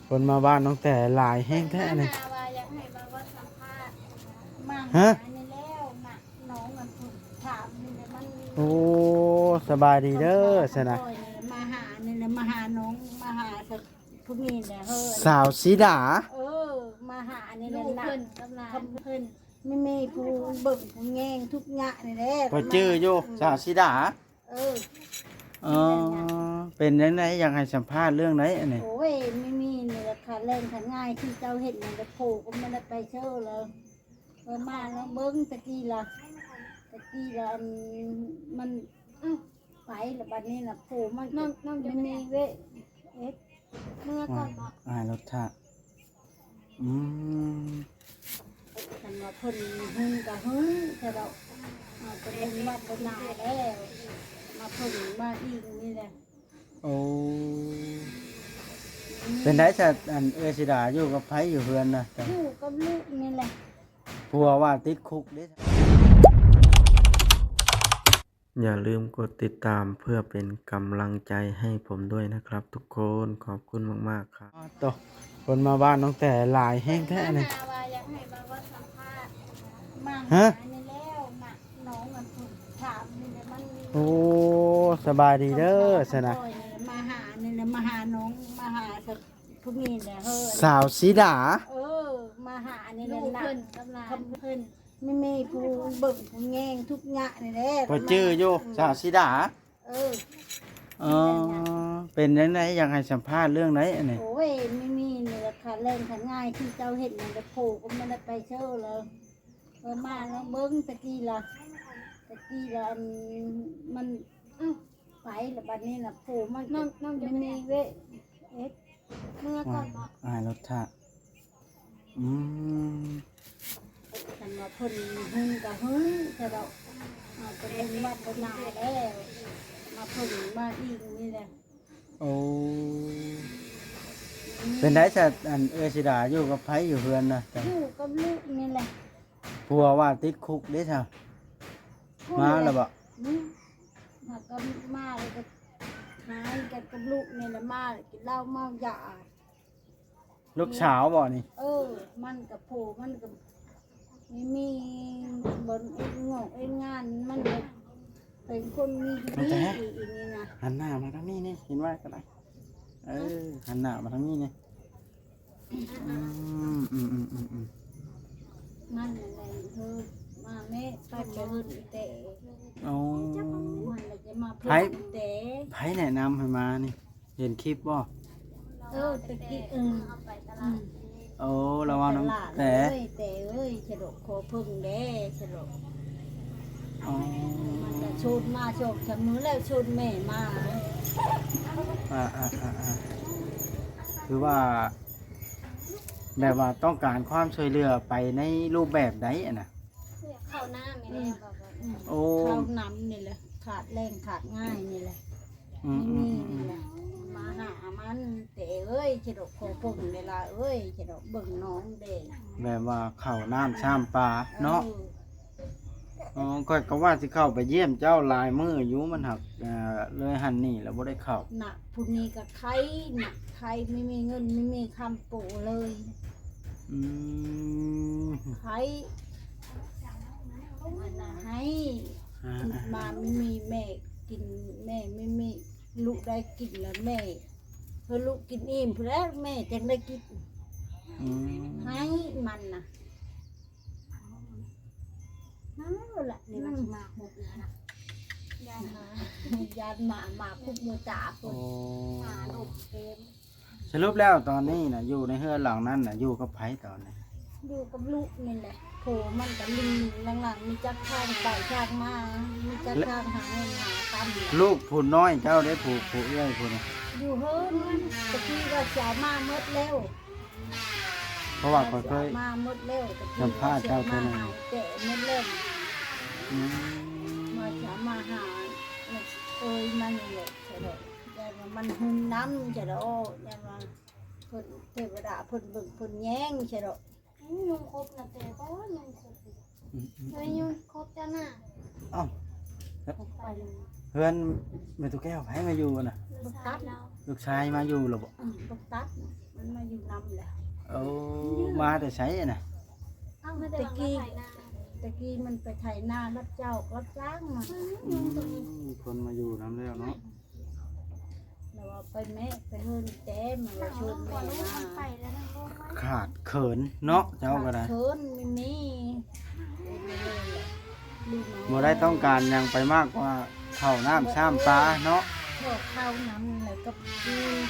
ຄົນມາບ້ານນ້ອງແຕຫຼາຍແຮງແທ້ນີ້. ວ່າຢາກໃຫ້ມາເວົ້າສຳພາດ ມາ ຮະ? ຫານີ້ແລ້ວ ມາ ນ້ອງອັນເພິ່ນຖາມນີ້ແຫຼະ ມັນ ໂອ້ ສະບາຍດີເດີຊັ້ນນະ. ມາຫານີ້ແຫຼະ ມາຫານ້ອງ ມາຫາຜູ້ນີ້ແຫຼະເຮີ້ຍ ສາວສີດາ. ເອີ ມາຫານີ້ແຫຼະ ລູກເພິ່ນ ນະ ກັບຫຼານເພິ່ນ ມີ ມີຜູ້ເບິ່ງຜູ້ແຍງທຸກຍະນີ້ແຫຼະ. ຂ້ອຍຈື່ຢູ່ ອືມ ສາວສີດາ. ເອີ ເອີ ເປັນຈັ່ງໃດ ຢາກໃຫ້ສຳພາດເລື່ອງໃດອັນນີ້? ໂອ້ຍ ມີ ມີນີ້ລະ ຂາແລງຂາງາຍທີ່ເຈົ້າເຫັນນັ້ນລະ ໂພກໍບໍ່ໄດ້ໄປເຊີລະ ເອີ ມາລອງເບິ່ງ. ຕະກີ້ລະ ຕະກີ້ລະ ອັນ ມັນ ເອົ້າ ໄປລະ ບັດນີ້ລະ ໂພມັນ ນ້ອງ ນ້ອງ ມີ ມີເວ ເອັດ ເມືອກ່ອນບໍ່? ອ່າ ລົດຖ້າ ອືມ ຄັນວ່າເພິ່ນຫຶງກະຫຶງແຕ່ດອກ ມາເປັນບຸນວາດສະໜາແລ້ວ ມາເພິ່ນມາອີງນີ້ແຫຼະ. ໂອ້ ອືມ ເປັນໃດຊະ ອັນ ເອື້ອຍສີດາຢູ່ກັບໃຜຢູ່ເຮືອນນະ? ຢູ່ກັບລູກນີ້ແຫຼະ. ຜົວວ່າຕິດຄຸກເດ້. อย่าลืมกดติดตามเพื่อเป็นกำลังใจให้ผมด้วยนะครับทุกคน ขอบคุณมากๆ ครับ ໂຕ ຄົນມາບ້ານນ້ອງແຕຫຼາຍແຮງແທ້ນີ້. ວ່າຢາກໃຫ້ມາເວົ້າສຳພາດ ມາ ຮະ? ຫານີ້ແລ້ວ ມາ ນ້ອງອັນເພິ່ນຖາມນີ້ແຫຼະ ມັນ ໂອ້ ສະບາຍດີເດີຊັ້ນນະ. ມາຫານີ້ແຫຼະ ມາຫານ້ອງ ມາຫາຜູ້ນີ້ແຫຼະເຮີ້ຍ ສາວສີດາ. ເອີ ມາຫານີ້ແຫຼະ ລູກເພິ່ນ ນະ ກັບຫຼານເພິ່ນ ມີ ມີຜູ້ເບິ່ງຜູ້ແຍງທຸກຍະນີ້ແຫຼະ. ຂ້ອຍຈື່ຢູ່ ອືມ ສາວສີດາ. ເອີ ເອີ ເປັນຈັ່ງໃດ ຢາກໃຫ້ສຳພາດເລື່ອງໃດອັນນີ້? ໂອ້ຍ ມີ ມີນີ້ລະ ຂາແລງຂາງາຍທີ່ເຈົ້າເຫັນນັ້ນລະ ໂພກໍບໍ່ໄດ້ໄປເຊີລະ ເອີ ມາລອງເບິ່ງ. ຕະກີ້ລະ ຕະກີ້ລະ ອັນ ມັນ ເອົ້າ ໄປລະ ບັດນີ້ລະ ໂພມັນ ນ້ອງ ນ້ອງ ມີ ມີເວ ເອັດ ເມືອກ່ອນບໍ່? ອ່າ ລົດຖ້າ ອືມ ຄັນວ່າເພິ່ນຫຶງກະຫຶງແຕ່ດອກ ມາເປັນບຸນວາດສະໜາແລ້ວ ມາເພິ່ນມາອີງນີ້ແຫຼະ. ໂອ້ ອືມ ເປັນໃດຊະ ອັນ ເອື້ອຍສີດາຢູ່ກັບໃຜຢູ່ເຮືອນນະ? ຢູ່ກັບລູກນີ້ແຫຼະ. ຜົວວ່າຕິດຄຸກເດ້ຊະ ມາແລ້ວບໍ່? ອືມ ມາກໍມາແລ້ວກໍຫາກັນກັບລູກນີ້ແຫຼະ ມາແລ້ວກິນເຫຼົ້າເມົາຢາ. ລູກສາວບໍ່ນີ້? ເອີ ມັນກະໂພມັນກະມີ ມີບ່ອນເຮັດງອກເຮັດງານ ມັນກະເປັນຄົນມີຢູ່ນີ້ ອີນີ້ນະ. ຫັນໜ້າມາທາງນີ້ນີ້ ເຫັນວ່າກໍໄດ້ ເອີ ຫັນໜ້າມາທາງນີ້ນີ້. ອືມ ອືມ ມັນນັ້ນແຫຼະ ເຮີ້ຍ ມາແມ້ ໄປແຕ່ເຮືອນອີແຕ. ໂອ້ ມັນລະຈະມາ ໃຜ ເພິ່ນອີແຕ ໃຜແນະນຳໃຫ້ມານີ້? ເຫັນຄລິບບໍ່? ເອີ ຕະກີ້ ເອີ ອືມ ໂອ້ ລາວເວົ້ານຳແຕ ເອີຍ ແຕເອີຍ ສະດອກ ຂໍເພິ່ງແດ່ ສະດອກ. ອໍ ມັນກະຊົນມາ ສອງສາມມື້ແລ້ວ ຊົນແມ່ມາ. ອ່າ ອ່າ ອ່າ ອ່າ ຄືວ່າ ແບບວ່າຕ້ອງການຄວາມຊ່ວຍເຫຼືອໄປໃນຮູບແບບໃດຫັ້ນນະ? ເຂົ້ານຳນີ້ແຫຼະ ອືມ ໂອ້ ເຂົ້ານຳນີ້ແຫຼະ ຂາດແລງຂາດງາຍນີ້ແຫຼະ. ອືມ ອືມ ອືມ ນີ້ແຫຼະ ມາຫາມັນ ແຕ່ເອີຍ ຊິດອກຂໍເບິ່ງເວລາເອີຍ ຊິດອກເບິ່ງນ້ອງເດ້ ແບບວ່າເຂົ້ານ້ຳຊ້ຳປາເນາະ. ເອີ ອໍ ຂ້ອຍກໍວ່າຊິເຂົ້າໄປຢ້ຽມເຈົ້າຫຼາຍມື້ຢູ່ ມັນຫາກ ເອີ ເລີຍຫັ້ນນີ້ແລ້ວບໍ່ໄດ້ເຂົ້ານະ. ຜູ້ນີ້ກໍໄຄນະ ໄຄ ບໍ່ມີເງິນ ບໍ່ມີຄຳໂປເລີຍ. ອືມ ໄຄ ມັນນະໄຫ້ ອ່າ ມາ ອ່າ ມີແມ່ກິນ ແມ່ມີ ມີລູກໄດ້ກິນແລ້ວແມ່ ເພື່ອລູກກິນອີ່ມພຸ້ນແຫຼະແມ່ຈັ່ງໄດ້ກິນ. ອືມ ໄຫ້ມັນນະ ນັ້ນແຫຼະ ນີ້ລະ ອືມ ຊິມາຫົກນີ້ນະ ຢ້ານໝາ ຢ້ານໝາ ໝາຄຸບໝູຕາພຸ້ນ. ໂອ້ ໝາລົມເຕັມ. ສະຫຼຸບແລ້ວຕອນນີ້ນະ ຢູ່ໃນເຮືອນຫຼັງນັ້ນນະ ຢູ່ກັບໃຜຕອນນີ້? ຢູ່ກັບລູກນີ້ແຫຼະ. ໂພມັນກໍລິງໆຫຼັງໆ ມີຈັກທາງໄປທາງມາ ມີຈັກທາງຫາເງິນຫາຄຳ. ລູກຜູ້ນ້ອຍເຈົ້າເດ້ ຜູ້ ຜູ້ເອື້ອຍຜູ້ນີ້? ຢູ່ເຮືອນ ຕະກີ້ວ່າຊິເອົາມາໝົດແລ້ວ ເພາະວ່າຂ້ອຍເຄີຍ ມາໝົດແລ້ວ ສຳພາດເຈົ້າເທື່ອໜຶ່ງ ແຕ່ໝົດແລ້ວ. ອືມ ວ່າຊິເອົາມາຫາເອີຍມັນນີ້ແຫຼະ ແຕ່ດອກ ຢ້ານວ່າມັນຫຶງນຳ ແຕ່ດອກ ຢ້ານວ່າເພິ່ນ ເທວະດາເພິ່ນເບິ່ງເພິ່ນແຍງ ແຕ່ດອກ. ອືມ ຍຸງຄົບນະ ແຕ່ກໍຍຸງຄົບ. ອືມໆ ເອີຍ ຍຸງຄົບເຈົ້ານະ. ເອົ້າ ໄປເລີຍ ເຮືອນແມ່ຕູ້ແກ້ວໃຜມາຢູ່ນະ? ບັກຕັດ ລູກຊາຍມາຢູ່ແລ້ວບໍ່? ອືມ ບັກຕັດ ມັນ ມາຢູ່ນຳແຫຼະ. ໂອ້ ມາແຕ່ໃສນະ? ເອົາ ແຕ່ກີ້ ແຕ່ກີ້ມັນໄປໄຖນາ ຮັບເຈົ້າຮັບຈ້າງມາ. ອືມ ຄົນມາຢູ່ນຳແລ້ວເນາະ. ແລ້ວວ່າໄປແມະໄປເຮືອນແຕ້ມ ວ່າຊວນແມ່ມາ. ຂາດເຂີນເນາະ ເຈົ້າກໍໄດ້ ຂາດເຂີນມີ ມີ ບໍ່ໄດ້ຕ້ອງການຫຍັງໄປມາກກວ່າເຂົ້ານ້ຳຊາມປາເນາະ. ເຂົ້າ ເຂົ້ານຳນີ້ແຫຼະ ກັບ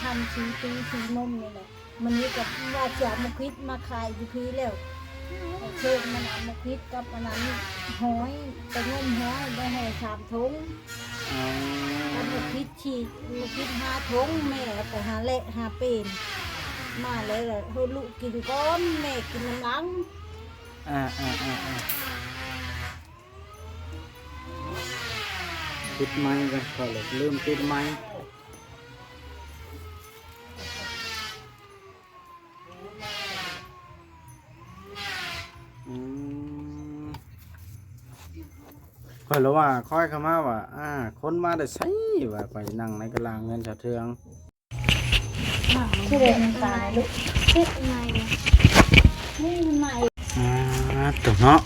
ທຳຊີຕີຊີນົມນີ້ແຫຼະ. ມື້ນີ້ກໍວ່າຈະເອົາໝາກຂິດມາຂາຍຢູ່ພີ້ແລ້ວ ເພິ່ນມັນເອົາໝາກຂິດກັບອັນນັ້ນ ຫອຍ ໄປງົມຫອຍ ໄດ້ຫອຍສາມຖົງ. ອໍ ກັບໝາກຂິດ ສີ່ ໝາກຂິດຫ້າຖົງ ແມ່ເອົາໄປຫາແລະຫາເປນ ມາແລ້ວໃຫ້ລູກກິນກ່ອນ ແມ່ກິນນຳຫຼັງ. ອ່າ ປິດໄມກ່ອນ ຂໍລືມປິດໄມ. ອືມ ຂ້ອຍລະວ່າ ຂ້ອຍເຂົ້າມາວ່າ ອ່າ ຄົນມາແຕ່ໃສ ວ່າຂ້ອຍນັ່ງໃນກະລາງເຮືອນສາວເທືອງ. ຄືໄດ້ນ້ຳຕາໄດ້ລູກ ເຮັດໃໝ່ ນີ້ໃໝ່. ອ່າ ໂຕເນາະ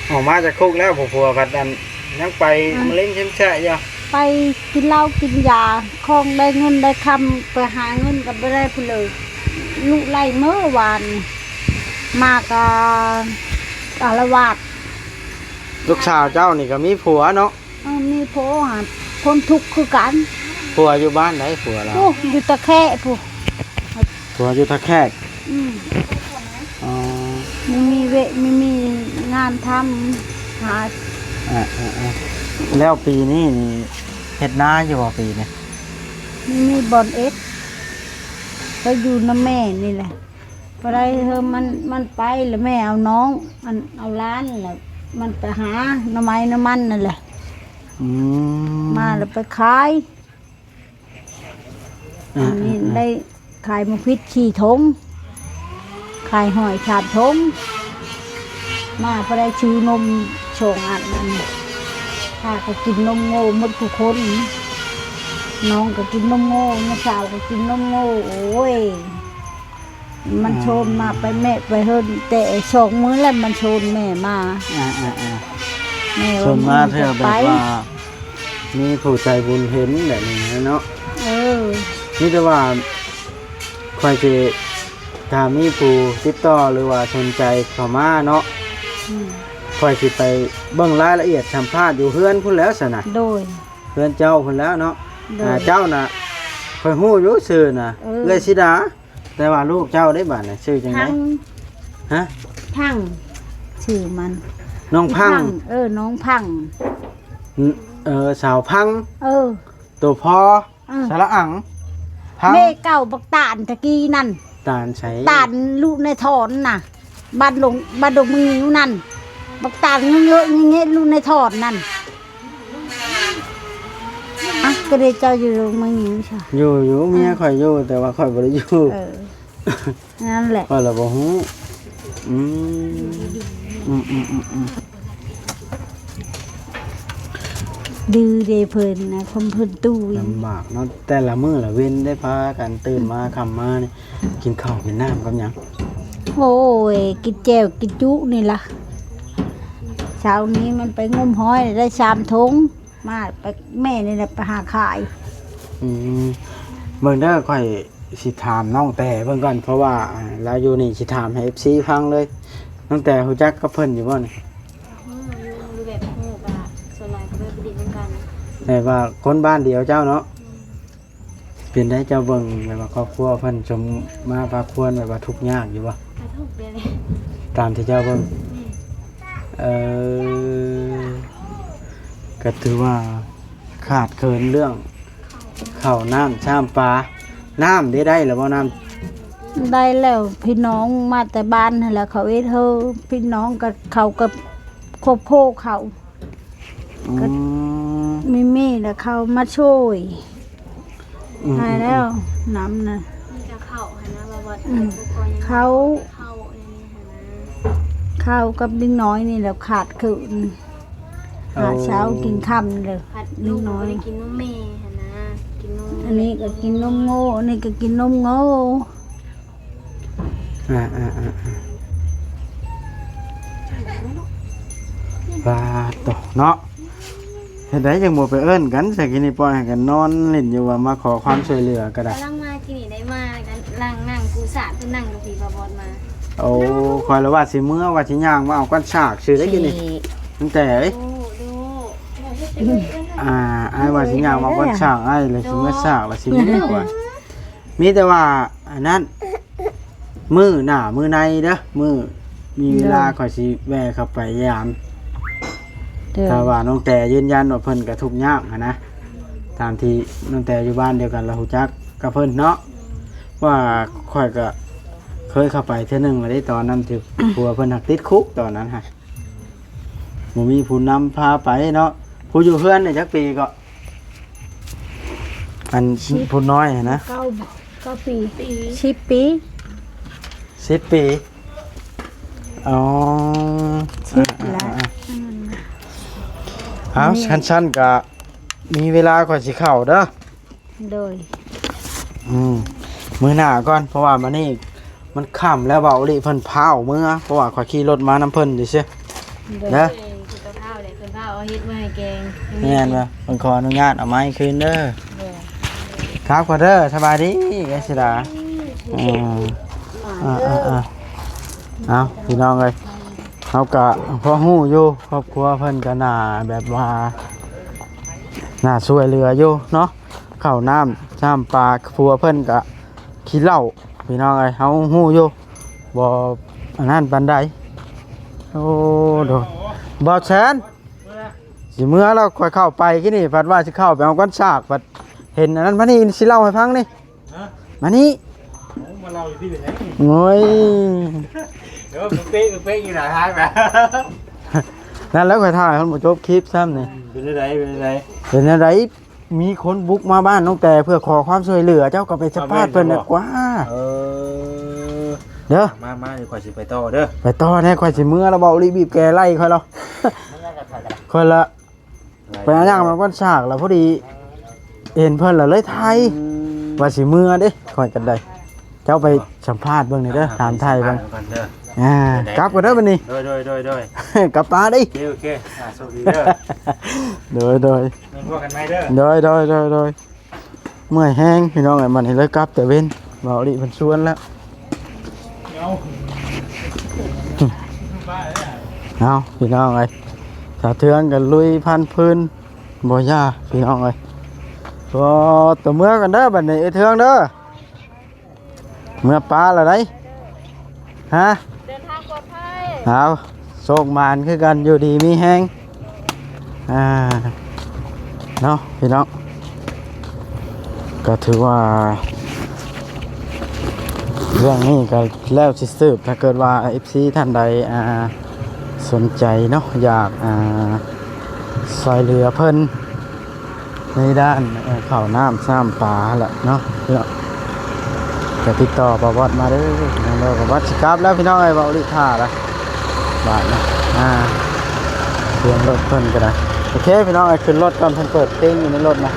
ອອກມາຈາກຄຸກແລ້ວ ຜົວພັດອັນ ຍັງໄປມະເລັງເຂັມແຊະຢູ່ ໄປກິນເຫຼົ້າກິນຢາ ຂອງໄດ້ເງິນໄດ້ຄຳ ໄປຫາເງິນກໍບໍ່ໄດ້ຜູ້ເລີຍ ລຸໄລ່ມື້ວານນີ້ ມາກໍອາລະວາດ. ລູກສາວເຈົ້ານີ້ກໍມີຜົວເນາະ? ເອີ ມີຜົວ ຄົນທຸກຄືກັນ. ຜົວຢູ່ບ້ານໃດ ຜົວລາວ? ໂອ້ ຢູ່ຕະແຄະພຸ້ນ. ຜົວຢູ່ທ່າແຂກ. ອືມ ອໍ ມີ ມີເວ ມີ ມີງານທຳ ຫາ ອ່າໆໆ ແລ້ວປີນີ້ນີ້ເຮັດນາຢູ່ບໍ່ປີນີ້? ມີ ມີບ່ອນເຮັດ ໄປຢູ່ນຳແມ່ນີ້ແຫຼະ. ບໍ່ໄດ້ເຮີ ມັນ ມັນໄປແລ້ວ ແມ່ເອົານ້ອງ ອັນ ເອົາຫຼານ ແລ້ວມັນໄປຫາໜໍ່ໄມ້ໜໍ່ມັນນັ້ນແຫຼະ. ອືມ ມາແລ້ວໄປຂາຍ. ອ່າ ອັນນີ້ ອ່າ ໄດ້ຂາຍໝາກຂິດສີ່ຖົງ ຂາຍຫອຍສາມຖົງ ມາພໍໄດ້ຊື້ນົມສອງອັນ. ຂ້າກໍກິນນົມໂງ່ໝົດທຸກຄົນ ນ້ອງກໍກິນນົມໂງ່ ນ້າສາວກໍກິນນົມໂງ່. ໂອ້ຍ ມັນ ອ່າ ໂຊນມາ ໄປແມະໄປເຮີນ ແຕ່ສອງມື້ແລ້ວມັນໂຊນແມ່ມາ. ອ່າໆໆ ແມ່ວ່າ ໂຊນມາເທື່ອແບບວ່າ ມີຜູ້ໃຈບຸນເຫັນແບບນີ້ເນາະ. ເອີ ມີແຕ່ວ່າຂ້ອຍຊິ ຖ້າມີຜູ້ຕິດຕໍ່ ຫຼືວ່າສົນໃຈເຂົ້າມາເນາະ ອືມ ຂ້ອຍຊິໄປເບິ່ງລາຍລະອຽດສຳພາດຢູ່ເຮືອນພຸ້ນແລ້ວຊັ້ນນະ. ໂດຍ ເຮືອນເຈົ້າພຸ້ນແລ້ວເນາະ. ໂດຍ ອ່າ ເຈົ້ານະ ຂ້ອຍຮູ້ຢູ່ຊື່ນະ ເອີ ເອື້ອຍສີດາ. ແຕ່ວ່າລູກເຈົ້າເດ້ບາດນີ້ ຊື່ຈັ່ງໃດ? ພັງ. ຮະ? ພັງ ຊື່ມັນ ນ້ອງພັງ. ເອີ ນ້ອງພັງ. ເອີ ສາວພັງ. ເອີ ໂຕພໍ ເອີ ສະຫຼະອັງ ພັງ. ແມ່ເກົ່າບັກຕານຕະກີ້ນັ້ນ. ຕານໃສ? ຕານລູກນາຍຖອນນະ ບ້ານດົງ ບ້ານດົງມະງິວນັ້ນ ບັກຕານເຍີະໆ ເງະໆ ລູກນາຍຖອນນັ້ນ. ອ່ະ ກໍໄດ້ເຈົ້າຢູ່ເມືອງນີ້ຊະ? ຢູ່ ຢູ່ ເມຍຂ້ອຍຢູ່ ແຕ່ວ່າຂ້ອຍບໍ່ໄດ້ຢູ່. ເອີ ນັ້ນແຫຼະ ຂ້ອຍລະບໍ່ຮູ້. ອືມ ອືມໆ ດື້ເດ້ເພິ່ນນະ ຄົນເພິ່ນຕູ້ ລຳບາກເນາະ ແຕ່ລະມື້ລະເວັນໄດ້ພາກັນຕື່ນມາຄ່ຳມານີ້ ກິນເຂົ້າກິນນ້ຳກັບຫຍັງ? ໂອ້ຍ ກິນແຈ່ວກິນຈຸນີ້ລະ. ເຊົ້ານີ້ມັນໄປງົມຫອຍໄດ້ສາມຖົງ ມາໄປ ແມ່ນີ້ແຫຼະໄປຫາຂາຍ. ອືມ ເບິ່ງເດີ ຂ້ອຍຊິຖາມນ້ອງແຕ່ເບິ່ງກ່ອນ ເພາະວ່າ ອ່າ ລາວຢູ່ນີ້ ຊິຖາມໃຫ້ເອັຟຊີຟັງເລີຍ. ນ້ອງແຕ່ຮູ້ຈັກກັບເພິ່ນຢູ່ບໍ່ນີ້? ຮູ້ຢູ່ ແບບຮູ້ກະສ່ວນຫຼາຍກໍໄປຫຼິ້ນນຳກັນ. ແບບວ່າຄົນບ້ານດຽວເຈົ້າເນາະ? ອືມ ເປັນໃດເຈົ້າເບິ່ງແບບວ່າຄອບຄົວເພິ່ນສົມມາພາຄວນ ແບບວ່າທຸກຍາກຢູ່ບໍ່? ກໍທຸກເດ ຕາມທີ່ເຈົ້າເບິ່ງ. ແມ່ນ. ເອີ ກໍຖືວ່າຂາດເຂີນເລື່ອງເຂົ້ານ້ຳຊາມປາ. ນ້ຳເດ ໄດ້ແລ້ວບໍ່ນ້ຳ? ໄດ້ແລ້ວ ພີ່ນ້ອງມາແຕ່ບ້ານຫັ້ນແຫຼະ ເຂົາເຮັດໃຫ້ ພີ່ນ້ອງກໍ ເຂົາກໍຄອບຄົວເຂົາ ອືມ ກໍມີ ມີແລ້ວເຂົາມາຊ່ວຍ. ອືມ ໃຫ້ແລ້ວ ອືມ ນ້ຳນະ ມີແຕ່ເຂົ້າຫັ້ນນະ ວ່າ ອືມ ເຂົ້າ ເຂົ້າອັນນີ້ຫັ້ນນະ ເຂົ້າກັບເດັກນ້ອຍນີ້ແຫຼະຂາດເຂີນ. ຫາເຊົ້າກິນຄ່ຳເດີ ເດັກນ້ອຍ ໄດ້ກິນນມແມ່ຫັ້ນນະ. ອັນນີ້ກໍກິນນົມໂງ ອັນນີ້ກໍກິນນົມໂງ. ອ່າ ອ່າ ອ່າ ອ່າ ປາດໂທ້ເນາະ ເຮັດໃດຈັ່ງບໍ່ໄປເອີ້ນກັນ ໃສ່ກີນີ້ ປ່ອຍໃຫ້ກັນນອນຫຼິ້ນຢູ່ ວ່າມາຂໍຄວາມຊ່ວຍເຫຼືອກໍໄດ້. ກຳລັງມາ ກີນີ້ໄດ້ມາກັນ ນັ່ງ ນັ່ງ ກູສາດ ເພິ່ນນັ່ງຢູ່ພີ້ ບ່າວບອດມາ. ໂອ້ ຂ້ອຍລະວ່າຊິເມືອ ວ່າຊິຍ່າງມາເອົາກ້ອນສາກຊື່ໄດ໋ ກີນີ້ ຕັ້ງແຕ່ ໂອ້ ໂດ ອ່າ ອ້າຍວ່າຊິຍ່າງມາເອົາກ້ອນສາກ ອ້າຍລະຊິເມືອສາກ ລະຊິເມືອວ່າ ມີແຕ່ວ່າອັນນັ້ນ ມື້ໜ້າມື້ໃນເດີ ມື້ມີເວລາ ໂດຍ ຂ້ອຍຊິແວ່ເຂົ້າໄປຢາມ. ໂດຍ ຖ້າວ່ານ້ອງແຕຢືນຢັນວ່າເພິ່ນກະທຸກຍາກຫັ້ນນະ ຕາມທີ່ນ້ອງແຕຢູ່ບ້ານດຽວກັນລະຮູ້ຈັກກັບເພິ່ນເນາະ ວ່າຂ້ອຍກະເຄີຍເຂົ້າໄປເທື່ອໜຶ່ງລະເດ້ ຕອນນັ້ນທີ່ ຜົວເພິ່ນຫັກຕິດຄຸກຕອນນັ້ນຫັ້ນ ບໍ່ມີຜູ້ນຳພາໄປເນາະ. ຜູ້ຢູ່ເຮືອນນີ້ຈັກປີເກາະ? ອັນ ສິບ ຜູ້ນ້ອຍຫັ້ນນະ ເກົ້າ ເກົ້າປີ ສິບປີ ສິບປີ. ອໍ ສິບແລ້ວ ອ່າ ອ່າ ອ່າ ອືມ ເອົາ ນີ້ ຄັນຊັ້ນກະມີເວລາຂ້ອຍຊິເຂົ້າເດີ. ໂດຍ ອືມ ມື້ໜ້າກ່ອນ ເພາະວ່າມື້ນີ້ມັນຄ່ຳແລ້ວ ເບົາອີ່ຫຼີ ເພິ່ນພາອອກເມືອ ເພາະວ່າຂ້ອຍຂີ່ລົດມານຳເພິ່ນຊື່ໆ ໂດຍ ເດີ ເພິ່ນກໍພາແຫຼະ ເພິ່ນພາເອົາເຫັດມາໃຫ້ແກງ. ແມ່ນບໍ່? ເພິ່ນຂໍອະນຸຍາດເອົາໄມ້ຄືນເດີ. ໂດຍ ຄັບກ່ອນເດີ ສະບາຍດີ ເອື້ອຍສີດາ. ອືມ ອ່າໆໆ ເອົາ ພີ່ນ້ອງເອີຍ ເຮົາກະພໍຮູ້ຢູ່ ຄອບຄົວເພິ່ນກະໜ້າແບບວ່າ ໜ້າຊ່ວຍເຫຼືອຢູ່ເນາະ. ເຂົ້ານ້ຳ ນ້ຳປາ ຜົວເພິ່ນກະຂີ້ເຫຼົ້າ ພີ່ນ້ອງເອີຍ ເຮົາຮູ້ຢູ່ ບໍ່ອັນນັ້ນປານໃດ. ໂອ້ ໂດ ບ່າວແສນ ຊິເມືອແລ້ວ ຂ້ອຍເຂົ້າໄປກີ້ນີ້ ພັດວ່າຊິເຂົ້າໄປເອົາກ້ອນສາກ ພັດເຫັນອັນນັ້ນ ມານີ້ ຊິເລົ່າໃຫ້ຟັງນີ້ ຮະ? ມານີ້ ໂອ້ ມາເລົ່າຢູ່ພີ້ເປັນຫຍັງ? ໂອ້ຍ ເອີ ເປັກເປັກຢູ່ໜ້າທາງນະ ນັ້ນແຫຼະ ຂ້ອຍຖ່າຍມັນບໍ່ຈົບຄລິບຊ້ຳນີ້. ເປັນຈັ່ງໃດ ເປັນຈັ່ງໃດ ເປັນຈັ່ງໃດ? ມີຄົນບຸກມາບ້ານນ້ອງແຕເພື່ອຂໍຄວາມຊ່ວຍເຫຼືອ ເຈົ້າກໍໄປສຳພາດເພິ່ນດີກວ່າ. ເອີ ເດີ ມາ ມາ ດຽວຂ້ອຍຊິໄປຕໍ່ເດີ ໄປຕໍ່ແດ່ ຂ້ອຍຊິເມືອລະ ເບົາອີ່ຫຼີ ບີບແກໄລ່ຂ້ອຍລະ ຂ້ອຍລະ ໄປຫາຍ່າງມາກ່ອນສາກລະ ພໍດີເຫັນເພິ່ນລະເລີຍຖ່າຍ ອືມ ວ່າຊິເມືອເດ້ ຂ້ອຍກໍໄດ້ ເຈົ້າໄປສຳພາດເບິ່ງແດ່ເດີ ຖາມໄຖ່ເບິ່ງ ອ່າ ກັບກ່ອນເດີບັດນີ້ ໂດຍ ໂດຍ ໂດຍ ໂດຍ ກັບຕາເດ້ ໂອເຄ ໂອເຄ ອ່າ ໂຊກດີເດີ ໂດຍ ໂດຍ ແມ່ນພໍ້ກັນໃໝ່ເດີ ໂດຍ ໂດຍ ໂດຍ ໂດຍ ເມື່ອຍແຮງພີ່ນ້ອງເອີຍ ບັດນີ້ເລີຍກັບແຕ່ເວັນ ເບົາອີ່ຫຼີເພິ່ນຊວນແລ້ວ ເອົາ ເອົາ ພີ່ນ້ອງເອີຍ ສາວເທືອງກໍລຸຍພັນພື້ນ ບໍ່ຢ່າພີ່ນ້ອງເອີຍ ໂອ້ ຕົວເມືອກັນເດີບັດນີ້ ເອີ ເທືອງເດີ ເມືອປາລະໄດ໋ ຮະ ເດີນທາງປອດໄພ ເອົາ ໂຊກໝານຄືກັນ ຢູ່ດີມີແຮງ ອ່າ ເນາະ ພີ່ນ້ອງ ກໍຖືວ່າ ເລື່ອງນີ້ກໍແລ້ວຊິສືບ ຖ້າເກີດວ່າ ເອັຟຊີ ທ່ານໃດ ອ່າ ສົນໃຈເນາະ ຢາກ ອ່າ ຊ່ວຍເຫຼືອເພິ່ນ ໃນດ້ານ ເອີ ເຂົ້ານ້ຳຊ້ຳປາຫັ້ນແຫຼະເນາະ ພີ່ນ້ອງ ກໍຕິດຕໍ່ບ່າວບອດມາເດີ ພີ່ນ້ອງເດີ ບ່າວບອດຊິກັບແລ້ວ ພີ່ນ້ອງເອີຍ ເບົາອີ່ຫຼີຖ້າລະ ບາດນະ ອ່າ ສຽງລົດເພິ່ນກໍໄດ້ ໂອເຄ ພີ່ນ້ອງເອີຍ ຂຶ້ນລົດກ່ອນ ເພິ່ນເປີດເພງຢູ່ໃນລົດນະ